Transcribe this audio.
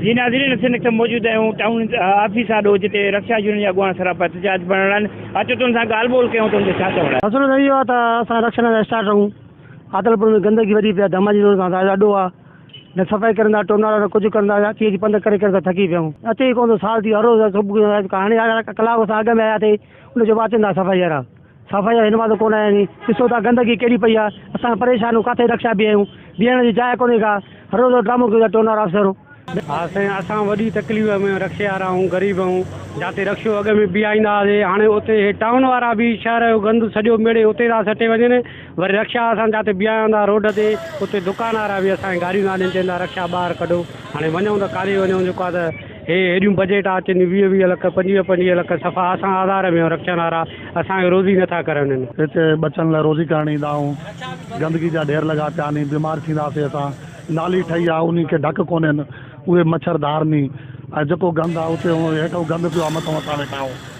جي ناظرين اسين هن وقت موجود آهيون ٽائون آفيس آڏو جتي رڪشا يونين جا اڳواڻ سراپا احتجاج بڻيل آهن اچو ته ان سان ڳالهه ٻولهه ڪيون ته ان جو ڇا چوڻ آهي. مسئلو ته اهو آهي ته اسان رڪشن جا اسٽارٽ رهون عادلپور ۾ گندگي وڌي پئي آهي ڌماجي روڊ کان اڏو آهي نه صفائي ڪرن ٿا ٽونارا نه ڪجهه ڪرن ٿا اچي اچي پنڌ ڪري ڪري ته ٿڪي پيا آهيون اچي ئي ڪونه ٿو سال ٿي ويو هر روز صبح هاڻي ڪلاڪ اسان اڳ ۾ آياسي ان جو به اچن ٿا صفائي وارا صفائي وارا هن مهل ته ڪونه آيا آهن ڏسو ٿا گندگي ڪيڏي پئي آهي اسان پريشان آهيون ڪاٿي رڪشا بيهايون بيهڻ جي جاء ڪونهي ڪا هر روز ڊرامو ڪيون ٿا ٽونارا آفيسر. ها سائين اسان وڏي تڪليف ۾ رڪشي وارا آهيون غريب آهيون جاتي رڪشو اڳ ۾ بيهائيندا هئاسي هاڻي اتي هي ٽائون وارا به شهر جو گند سڄو ميڙي اتي ٿا سٽي وڃن وري رڪشا اسان جاتي بيهايون ٿا روڊ تي اتي دڪان وارا به اسان کي گاريون ٿا ڏين چون ٿا رڪشا ٻاهر ڪڍو هاڻي وڃون ته ڪاڏي وڃون جيڪو آهي ته هي هيڏيون بجيٽا اچن ٿيون ويهه ويهه لک پنجويهه پنجويهه لک صفا اسان آزار ۾ آهيون رڪشن وارا اسان کي روزي نٿا ڪرڻ ڏين. هتي ٻچن لاء روزي ڪرڻ ايندا آهيون گندگي جا ڍير لڳا پيا آهن بيمار ٿينداسي اسان. نالي ٺهي آ انهي کي ڍڪ ڪونهن اهي مڇر ڌارني ۽ جيڪو گند آ اتي هيٺئون گند پيو آ مٿئون اسان ويٺا آهيون.